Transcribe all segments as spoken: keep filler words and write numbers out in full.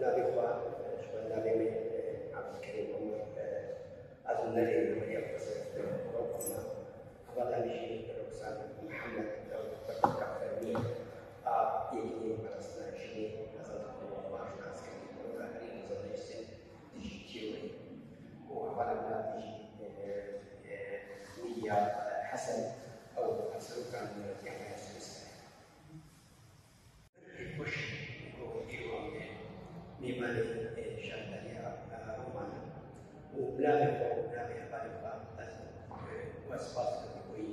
Navê xwe, ji xwe navê min, e, Abdulkerîm Omer, e, ez li Nexê li Beriya Xweser, e, Ewropa me. Hevalê min jî Roksan Mihemed, ew berpirsa fermî a Yekîneyên Parastina Jinê, ez dikim wan baş nas kirin, wek herî mezin dijî teorî. Û hevalê min a dijî, e, e, Mîdya, e, Hesen, ew serokên Yekîneya Swîsreyê. Pêşxweş ku îro em ê mêvanê, e, şaredariya, e, Roma ne û bi navê xwe û bi navê hevalên xwe ez, e, we spas dikim ku wî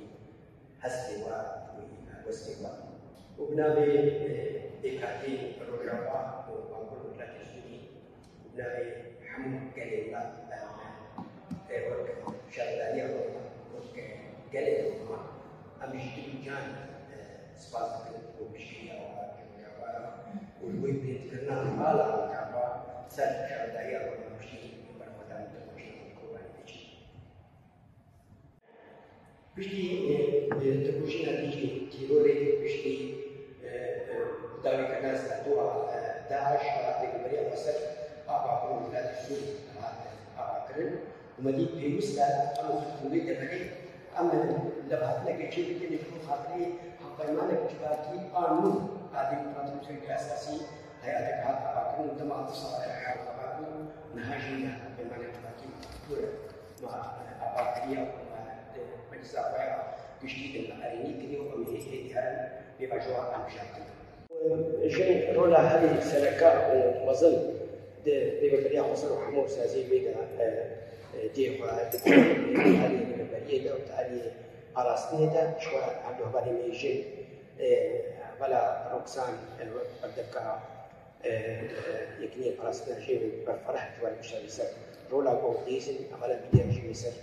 hestê we, wî helwestê we û bi navê, e, pêkhateyên Rojava û Bakur û Rojhilatê Sûrî û bi navê hemû gelê me, me, e, wek şaredariya Roma, wek gelê Roma, em ji dil û can, e, spas dikin ku piştgiriya we ji Rojava re û ji bo bilindkirina mala Rojava ser şaredariya Roma piştî berxwedanî Tirkojîna Kobanê diçin. Piştî, e, e, Tirkojîna dijî terorê, piştî, e, e, dawîkirina statuya, e, DAIŞ, Rêveberiya Xweser a Bakur û Rojhilatê Sûrî hat avakirin. Û me dît pêwîst e em li xatirê wê deverê em levhatineke çêbikin ji bo xatirê hevpeymanek civakî a nû a demokratîk û sereke esasî heyatek hat avakirin û dema du sala re her xebat bû, niha jî ne hevpeymanek civakî ma dûr e. Ma ava kiriye û ma, e, meclisa xwe ya giştî de me erênî kiriye û em ê hêdî herin pêvajoya em bijartin. Jin rola herî sereke û mezin di Rêveberiya Xweser û hemû saziyê wê de, e, e, cihê xwe dike, e, di aliyê rêveberiyê de û di aliyê parastinê de. Ji xwe her du hevalên me jin, e, hevala Roksan, e, wek berdevka, e, e, Yekîneyên Parastina Jinê berfereh ji we re nivîsandin ser rola ku ew dihêzin, hevala Mîdya jî wê ser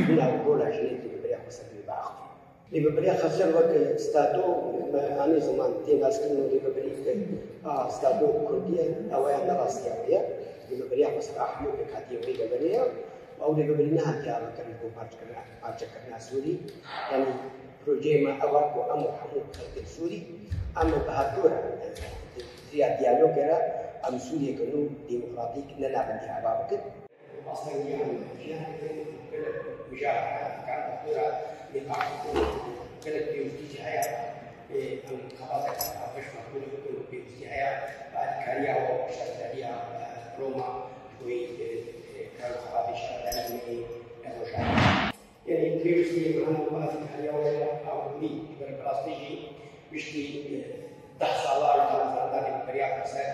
bûna û rola jinê di Rêveberiya Xweser de wê biaxivin. Rêveberiya Xweser wek stado me anî ziman tê naskirin û rêveberî ke a stado kurdî ye, ew ya ne rastiya wê ye. Rêveberiya Xweser a hemû pêkhatiyên wê deverê ye. Ew rêveberî nehatiye avakirin bo parçekirina, parçekirina Sûrî. Yanî projeyê me ew e ku em û hemû xelkên Sûrî, em bi hevdû re, e, di riya diyalogê re em Sûriyeke nû demokratîk ne navendî ava bikin. Astengiyan jiyan gelek mijara, kan doktora nîqaş gelek pêwîstî jî heye. Em xebateke pêş me kûr bikin, pêwîstî heye. Alîkariya we şaredariya Roma ji bo, e, kar û xebatê şaredarî me yê Rojava. Yanî pêwîstî hemû alîkariya we ya ewilî ji ber bi rastî jî piştî, e, deh sala ji dana Rêveberiya Xweser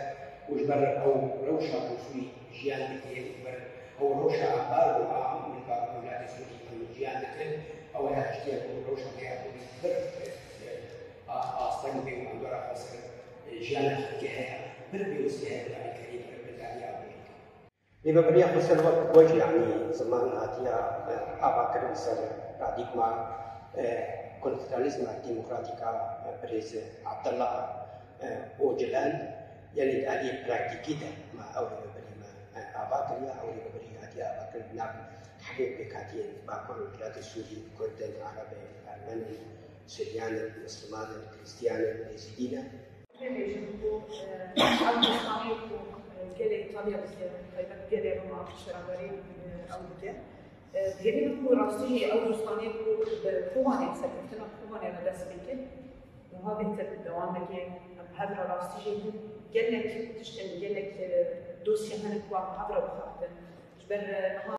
û ji ber ew rewşa ku Sûrî jiyan dike û ji ber ew rewşa ambargo a min ba Dewletê Sûrî em jiyan dikin, ew ya tiştê ku rewşa me ya ku pir, e, e, a-, asteng bê û bandora xweser, e, jiyana xelkê heye, pir pêwîstî heye bi alîkariyê, pir bi daniya Amerîka. Rêveberiya Xweser wek we jî, yanî ziman hatiye, e, avakirin ser paradîgma, e, konfederalîzma demokratîk a, e, birêz Abdullah, e, Ocalan, yanî di aliyê praktîkî de me ew rêveberî me, e, ava kiriye, ew rêveberî hatiye avakirin nav hemû pêkhatiyên Bakur û Rojhilatê Sûrî, Kurd in, Ereb in, Ermen in, Suryan in, Misliman in, Krîstiyan in, Êzîdî ne. Pê bêjin ku, e, ev dostaniyê ku, e, gelê Îtalya dike, taybet gelê Roma şaredarî, e, ew dike. E, dihêvînin ku rastî jî ew dostaniyê ku bi Kobanê, serkeftina Kobanê re dest pê kir, niha bêhtir dewam dike. Em hev re rastî jî gelek tiştin, gelek, e, dosye hene ku em hev re bixebtin. Ji ber, e, niha